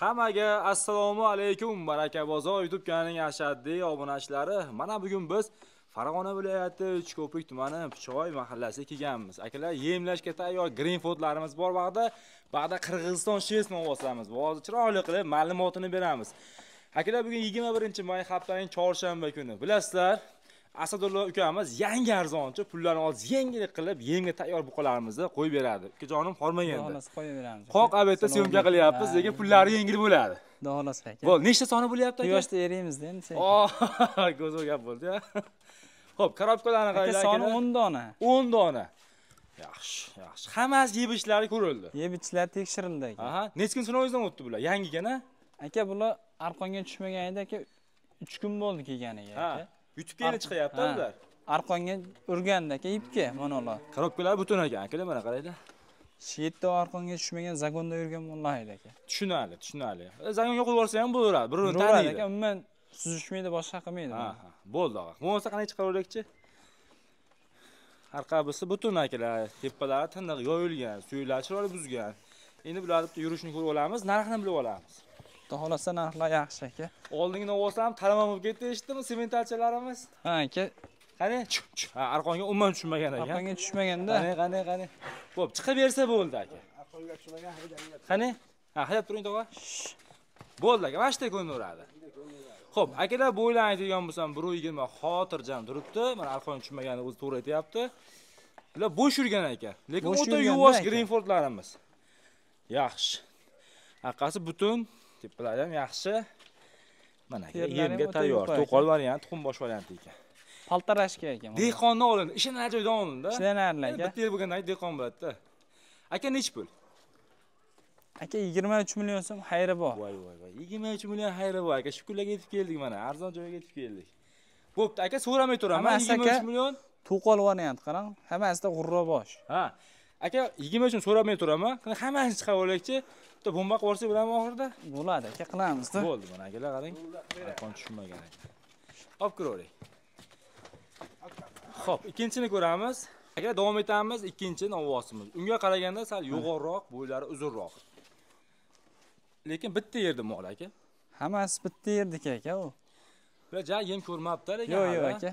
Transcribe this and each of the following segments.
Hammaga assalomu alaykum, Baraka bozor YouTube kanalining ashaddiy obunachilari. Mana bugun biz Farg'ona viloyati Uchko'prik tumani Pichoy mahallasiga kelganmiz. Akalar, yemlashga tayyor greenfieldlarimiz bor vaqtda Qirg'iziston shest novvoslarimiz bor. Hozir chiroyli qilib ma'lumotini beramiz. Akalar, bugun 21-may haftaning chorshanba kuni. Bilasizlar, Asadullo ukamiz yangi arzonchi pullarni hozir yengil qilib yemga tayyor buqalarimizni qo'yib beradi. Ukajonim hormaganda. Xudo qo'yib beramiz. Qoq abetda syomka qilyapmiz, lekin pullari yengil bo'ladi. Xudo xolasa aka. Bo'ldi, nechta soni bo'lyapti aka? Quyoshda eriymiz endi. Go'zal gap bo'ldi-ya. Xo'p, korobkalarni qaranglar. Aka, soni 10 dona. 10 dona. Yaxshi, yaxshi. Hammasi yeb ichishlari ko'rildi. Yeb ichishlar tekshirildi aka. Aha, necha kun sinovingizdan o'tdi bular? Yangigan-a? Aka, bular arqonga tushmagan edi aka. 3 kun bo'ldi kelganiga aka. Yutib keyin chiqyapti ular. Arqonga urganda aka ipga mana ular. Korobkalar butun ekan, akalar, mana qaranglar. Shu yerda arqonga tushmagan zagonda yurgan mollar edi aka. Tushunarli, tushunarli. Zagonga qo'yib yuborsa ham bo'laveradi, bir-birini taniydi. Aka, umuman suzishmaydi, boshqa qilmaydi. Ha, ha, bo'ldi og'a. Bo'lmasa qanday chiqaraveraylikchi? Arqabisi butun akalar, tepalari tiniq yoyilgan, suylar chiroyli buzgan. Endi bularni bitta yurishini ko'rib olamiz, narxini bilib olamiz. Xudo xolasa narxlar yaxshi aka. Oldingi novvosa ham talama bo'lib ketdi, eshitdimi sementalchalarimiz? Ha aka. Qani? Ha, arqonga umuman tushmagan ekan. Arqonga tushmaganda. Qani, qani, qani. Xo'p, chiqib bersa bo'ldi aka. Arqonga tushmagan haydab. Qani? Ha, haydab turing tog'a. Bo'ldi aka, mana shu yerda ko'rinaveradi. Xo'p, akalar, bo'ylarni aytadigan bo'lsam 1.20 xotirjam turibdi. Mana arqonga tushmagani o'zi to'g'ri aytayapti. Bular bo'sh yurgan aka. Lekin o'ta yuvosh greenfieldlarimiz. Yaxshi. Orqasi butun. Tepalari ham yaxshi. Mana aka, yemga tayyor. To'qol variant, tuxumbosh varianti ekan. Paltarashka ekan. Dehqondan olindi. Ishlanarli joydan olindi. Ishlanarli aka. Bitta yer bo'lgandan keyin dehqon bo'ladi-da. Aka, nech pul? Aka, 23 million so'm xayri bor. Voy voy voy. 23 million xayri bor aka. Shu kunlarga yetib keldik mana. Arzon joyga yetib keldik. Bo'pti aka, so'ramay turaman. 23 million to'qol variant qarang. Hammasida g'urra bosh. Ha. Aka, 23 ming so'ramay turaman. Hammasini chiqarib olaylikchi. Bitta bomba qilib yuborsak bo'ladimi oxirida? Bo'ladi aka, qilamiz-da. Bo'ldi, mana akalar qarang. Arqon tushmagan ekan. Olib kiravering. Xo'p, ikkinchisini ko'ramiz. Aka, davom etamiz. Ikkinchi novvosimiz. Unga qaraganda sal yo'g'onroq, bo'ylari uzunroq. Lekin bitta yerda mol aka. Hammasi bitta yerdiki aka u. Bular ja yem ko'rmabdi lekin. Yo'q, yo'q aka.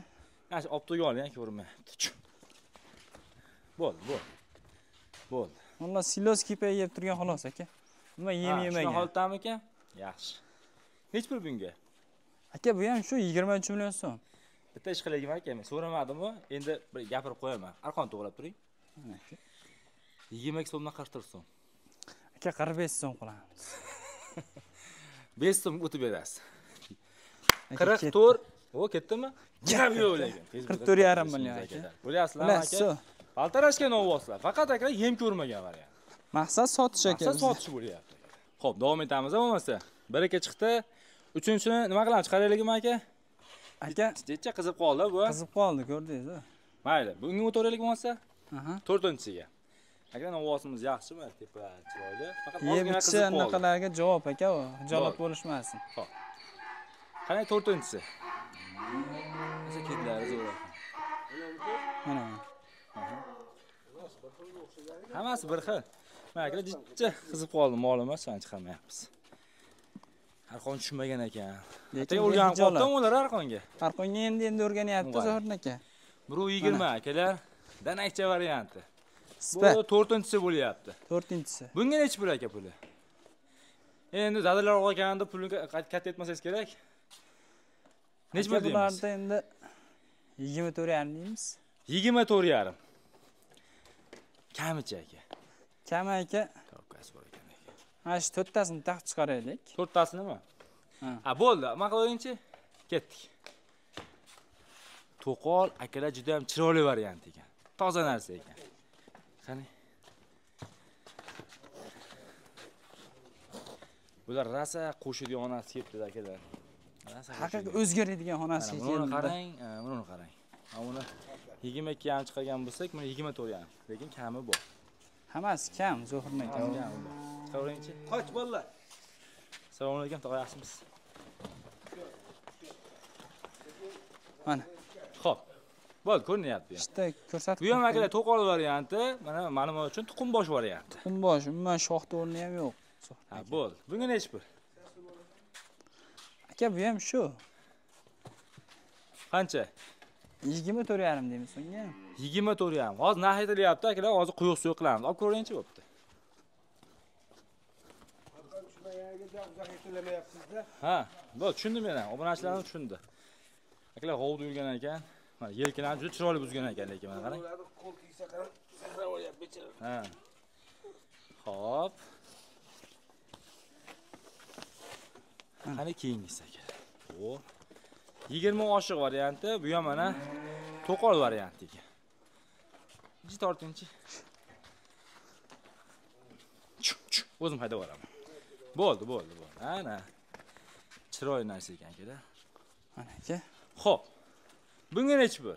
Mana shu obto'g'on ham ko'rmayapti. Bo'ldi, bo'ldi. Bo'ldi. Vallahi silos kepak yeb turgan xolos aka. Nima yem yemagan. Shu holatdami aka? Yaxshi. Nech pul bunga? Aka, bu ham shu 23 million so'm. Bitta ish qilaymi aka? Men so'ramadim-ku, endi bir gapirib qo'yaman. Arqon to'g'rilab turing. Aka. 22 so'mdan 44 so'm. Aka, 45 so'm qilamiz. 5 so'm o'tib berasiz. 44. O, ketdimi? Gap yo'q lekin. 44,5 million aka. Bilasizlarmi aka? Paltarashga novvoslar. Faqat aka yem ko'rmagan variant. Maqsad sotish aka. Maqsad sotish bo'lyapti. Xo'p, davom etamiz bo'lmasa. Bir aka chiqdi. Uchinchisini nima qilamiz? Chiqaraylikmi aka? Aka, necha qizib qoldi bu? Qizib qoldi, ko'rdingiz-a? Mayli, bunga o'taraylik bo'lmasa. Aha. To'rtinchisiga. Aka, novvosimiz yaxshimi? Tepa chiroyli. Faqat ozgina qizib qoldi. Anaqalarga javob aka, u hijolat bo'lishmasin. Xo'p. Qani to'rtinchisi? Esa ketlari zo'r. Mana. Hammasi bir xil. Mana aka, jicha qizib qoldi, mol emas, shuni chiqarmayapmiz. Arqon tushmagan ekan. Lekin o'rganib qoldim ular arqonga. Arqonga endi o'rganyapti Zohir aka. 1.20 akalar, danakcha varianti. Bu to'rtinchisi bo'lyapti. To'rtinchisi. Bunga necha pul aka puli? Endi dadalar olganda pulni katta etmasangiz kerak. Necha pul deymiz? Bularda endi 24,5 deymiz. 24,5. Kamicha aka. Kami aka. Korobkasi bor ekan aka. Mana shu to'rttasini taqib chiqaraylik. To'rttasinimi? Ha, bo'ldi. Nima qilaylikchi? Ketdik. To'qol akalar juda ham chiroyli variant ekan. Toza narsa ekan. Qani? Bular rosa qo'shadigan xonasi kelibdi akalar. Rosa haqiqiy o'zgaradigan xonasi keldi. Buni qarang, buni qarang. Mana buni 22,5 chiqargan bo'lsak, buni 24,5. Lekin kami bor. Hammasi kam, Zohirni aka. Kami bor. Chiqaveringchi. Qoch bolalar. Assalomu alaykum, tog'a, yaxshimisiz? Mana. Xo'p. Bo'ldi, ko'rinyapti. Ishda ko'rsatib. Bu ham akalar to'qol varianti, mana ma'lumot uchun tuxumbosh varianti. Tuxumbosh, umuman shoxda o'rni ham yo'q. Ha, bo'ldi. Bunga nechi pul? Aka, bu ham shu. Qancha? 24,5 deymiz unga. 24,5. Hozir narx aytilyapti, akalar, hozir quyuq suyuq qilamiz. Olib ko'ringchi bo'pti. Ha, bo'ldi, tushundim men ham. Obunachilarim tushundi. Akalar g'ovda yurgan ekan. Mana yelkalarni juda chiroyli buzgan ekan, lekin mana qarang. Qo'l tegsa qarang, sakrab olyapti bechora. Ha. Xo'p. Qani keyingisi aka. O. 20 oshiq varianti, bu ham mana to'qol varianti ekan. Inchi tortinchi. O'zim haydab boraman. Bo'ldi, bo'ldi, bo'ldi. Ana. Chiroyli narsa ekan akalar. Mana aka. Xo'p. Bunga nechi bu?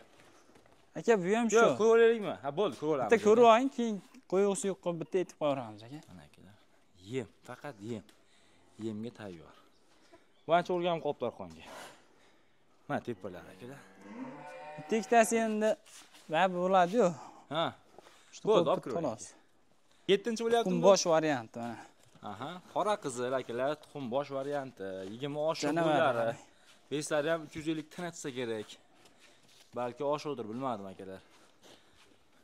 Aka, bu ham shu. Yo'q, ko'rib olaylikmi? Ha, bo'ldi, ko'rib olamiz. Bitta ko'rib oling, keyin quyuq suyuq qilib bitta etib qo'yaveramiz aka. Mana akalar. Yem, faqat yem. Yemga tayyor. Bu ancha o'rganib qolibdi arqonga. Mana tepalar akalar. Bitta ikkitasi endi va bo'ladi-yu. Ha. Bo'ldi, olib ko'ring. 7-chi bo'lyapti. Tuxumbosh varianti mana. Aha, qora qizil akalar, tuxumbosh varianti. 20 oshiq bo'lari. Beslari ham 350 tinatsa kerak. Balki oshiqdir, bilmadim akalar.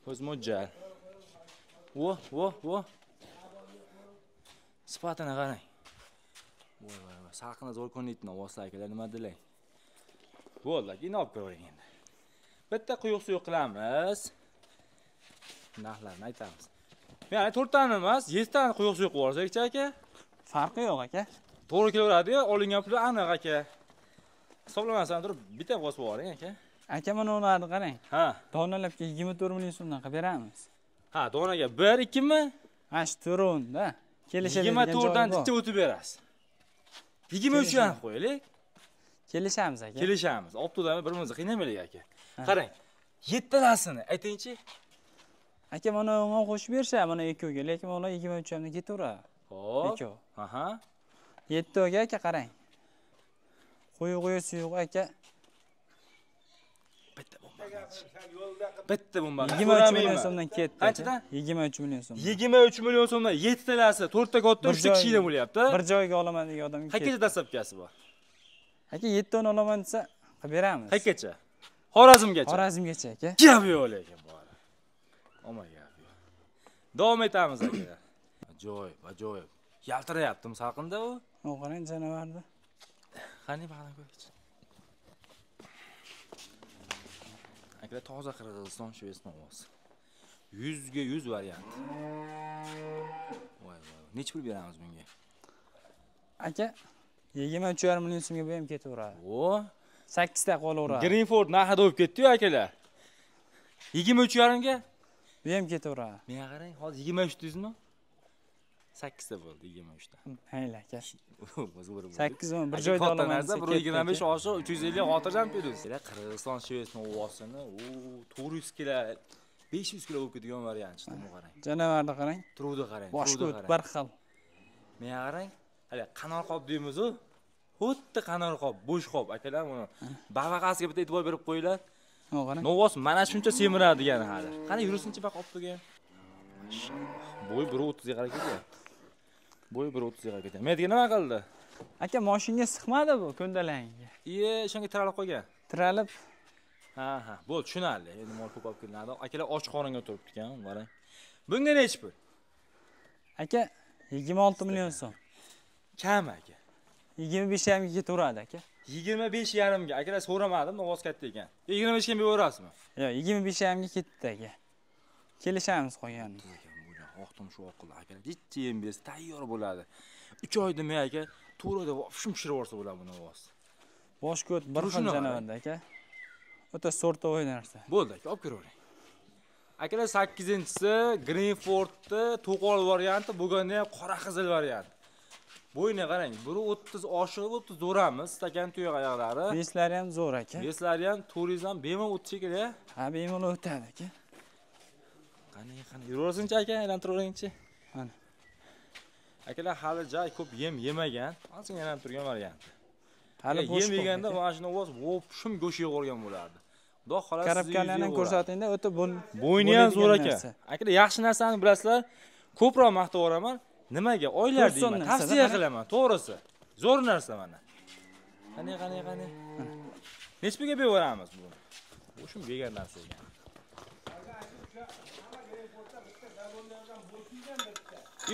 Ko'z mo'ljal. Vo, vo, vo. Sifatini qarang. Voy, voy, voy. Salqinda zo'r ko'rinadi ovozlar akalar, nima delang. Bo'ldi, aka, endi olib ko'ring endi. Bitta quyuq suyuq qilamiz. Narxlarni aytamiz. Ya'ni 4 tani emas, 7 tani quyuq suyuq qilib aka. Farqi yo'q aka. To'g'ri kelaveradi-yu, olingan puli aniq aka. Hisoblamasdan turib bitta bosib yuboring aka. Aka, mana ularni qarang. Ha. Donalabga 24 million so'mdan qilib beramiz. Ha, donaga 1 2 mi? Ha, shu to'rovunda. Kelishadigan joyi bor. 24 dan bitta o'tib berasiz. 23 ham qo'yaylik. Kelishamiz aka. Kelishamiz. Obto'dan bir-birimizni qiynamaylik aka. Qarang, 7 talasini aytingchi. Aka, mana unga qo'shib bersa, mana ikkoviga, lekin ular 23 hamdan ketaveradi. Xo'p. Ikkov. Aha. 7 ga aka qarang. Quyuq suyuq aka. Bitta bomba. Bitta bomba. 23 million so'mdan ketdi. Qanchadan? 23 million so'm. 23 million so'mdan 7 talasi, 4 ta katta, 3 ta kichikdan bo'lyapti. Bir joyga olaman degan odamga. Qayergacha dastlabkasi bor? Aka, 7 tona olaman desa, qilib beramiz. Qayergacha? Xorazmgacha. Xorazmgacha aka. Gap yo'q lekin bor. Omma gap yo'q. Davom etamiz akalar. Ajoyib, ajoyib. Yaltirayaptimi salqinda u? O qarang janavarni. Qani bag'dan ko'rchi. Akalar, toza Qirg'iziston shvetsiyani ovozi. 100 ga 100 variant. Voy voy. Necha pul beramiz bunga? Aka, 23,5 million so'mga bu ham ketaveradi. O, 8 ta qolaveradi. Greenford narxida bo'lib ketdi-yu akalar. 23,5 ga bu ham ketaveradi. Menga qarang, hozir 23 deysizmi? 8 ta bo'ldi, 23 ta. Mayli aka. 8 8 bir joyda olaman desa, 125 oshiq 350 xotirjam plyus. Qirg'iziston shvetsiyani ovozini, u 400 kilo, 500 kilo bo'lib ketadigan variant chiqdi, bu qarang. Janavarni qarang. Turuvdi qarang, Boshqa turuvdi o't qarang. bir xil. Menga qarang, hali qanor qop deymiz-u. Xuddi qanor qop, bo'sh qop akalar buni. Bavaqasiga bitta e'tibor berib qo'yinglar. Qarang. Novvos mana shuncha semiradi degani hali. Qani yurisinchi baq olib turgan. Mashalloh. Bo'yi 1.30 ga qarab ketyapti. Bo'yi 1.30 ga qarab ketyapti. Medga nima qildi? Aka, mashinga sig'madi bu ko'ndalangga. Iye, o'shanga tiralib qolgan. Tiralib. Ha, ha, bo'ldi, tushunarli. Endi mol ko'p olib kelinadi. Akalar och qoringa turibdi ekan, qarang. Bunga nechi pul? Aka, 26 million so'm. Kam aka. 25 ga ketaveradi aka. 25,5 ga. Akalar so'ramadim, ovoz katta ekan. 25 ga beraverasizmi? Yo'q, 25 ga ketdi aka. Kelishamiz qolganini. Oqtim shu oqil akalar, jicha yem bersa tayyor bo'ladi. 3 oy demay aka, 4 oyda vobshim pishirib yuborsa bo'ladi buni ovoz. Bosh ko't bir xil janavarda aka. O'ta sortovoy narsa. Bo'ldi aka, olib kiravering. Akalar 8-inchisi Greenfordni to'qol varianti, bo'lganda ham qora qizil variant. Bo'yini qarang, 1.30 oshiq 30 zo'ramiz, stakan tuyoq oyoqlari. Beslari ham zo'r aka. Beslari ham 400 ham bemalol o'tishi kerak. Ha, bemalol o'tadi aka. Qani, qani, yuraversinchi aka, aylantiravering-chi. Mana. Akalar hali jay ko'p yem yemagan, ozgina aylanib turgan variant. Hali yem yeganda mana shuni ovoz vobshim go'sht yeg'organ bo'lardi. Xudo xolasi Karabkalarni ko'rsatingda o'ta bo'yni ham zo'r ekan. Akalar yaxshi narsani bilasizlar, ko'proq maqtab yuboraman. Nimaga? Oylar deyman. Tavsiya qilaman, to'g'risi. Zo'r narsa mana. Qani, qani, qani. Necha pulga beramiz buni? Bu shu yegan narsa ekan.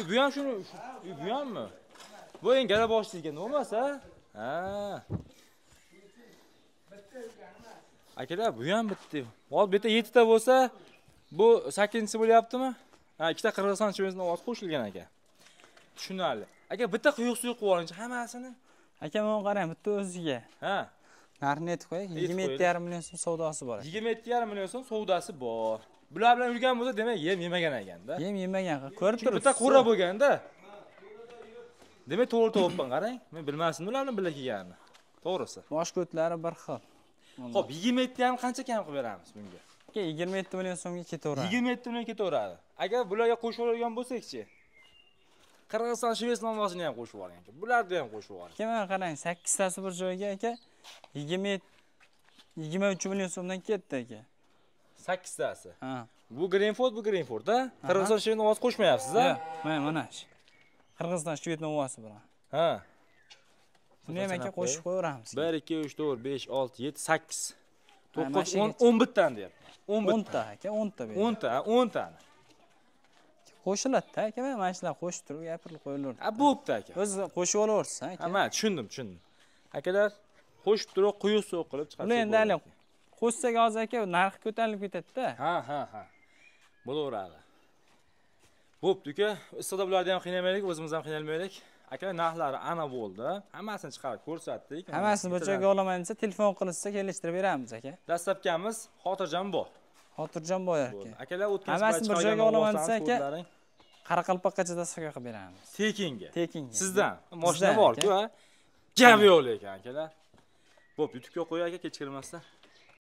Bu ham shuni, bu hammi? Bu eng gala boshli ekan, bo'lmasa? Ha. Akalar, bu ham bitta. Hozir bu yerda 7 ta bo'lsa, bu 8-inchisi bo'lyaptimi? Ha, ikkita Qirg'iziston chivisining ovozi qo'shilgan aka. Tushunarli. Aka, bitta quyuq suv qilib olingchi hammasini. Aka, mana qarang, bitta o'ziga. Ha. Narxini aytib qo'yay, 27,5 million so'm savdosi bor. 27,5 million so'm savdosi bor. Bular bilan yurgan bo'lsa, demak, yem yemagan ekanda. Yem yemagan, ko'rib turibsiz. Bitta qo'ra bo'lganda. Demak, to'g'ri topibman, qarang. Men bilmasdim ularni birga kelganini. To'g'risi. Bosh ko'tlari bir xil. Xo'p, 27 ham qancha kam qilib beramiz bunga? Aka, 27 million so'mga ketaveradi. 27 million ketaveradi. Agar bularga qo'shib olgan bo'lsak-chi? Qirg'iziston shvets nomosini ham qo'shib oling aka. Bularni ham qo'shib oling. Aka, mana qarang, 8 tasi bir joyga aka 23 million so'mdan ketdi aka. 8 tasi. Ha. Bu Greenford, bu Greenford, ha? Qirg'iziston shvets nomosi qo'shmayapsiz, ha? Yo'q, mana mana shu. Qirg'iziston shvets nomosi bilan. Ha. Buni ham aka qo'shib qo'yaveramiz. 1 2 3 4 5 6 7 8 9 10 11 tan deyapti. 10 ta aka, 10 ta beradi. 10 ta, 10 tani. Qo'shiladi aka, mana shular qo'shib turib gapirib qo'yilaveradi. Ha, bo'pti aka. O'zi qo'shib olaversiz aka. Ha, mana tushundim, tushundim. Akalar, qo'shib turib quyuq suv qilib chiqarsak. Buni endi hali qo'shsak hozir aka narxi ko'tarilib ketadi-da. Ha, ha, ha. Bo'laveradi. Bo'pti uka, issiqda bularni ham qiynamaylik, o'zimiz ham qiynalmaylik. Akalar, narxlari ana bo'ldi. Hammasini chiqarib ko'rsatdik. Hammasini bir joyga olaman desa, telefon qilishsa kelishtirib beramiz aka. Dastlabkamiz xotirjam bor. Xotirjam bor aka. Akalar, o'tgan hammasini bir joyga olaman desa aka, Qoraqalpoqqacha dastlabki qilib beramiz. Tekinga. Tekinga. Sizdan mashina bor-ku, ha? Gap yo'q lekin akalar. Bo'p, YouTube'ga qo'y aka, kechiktirmasdan.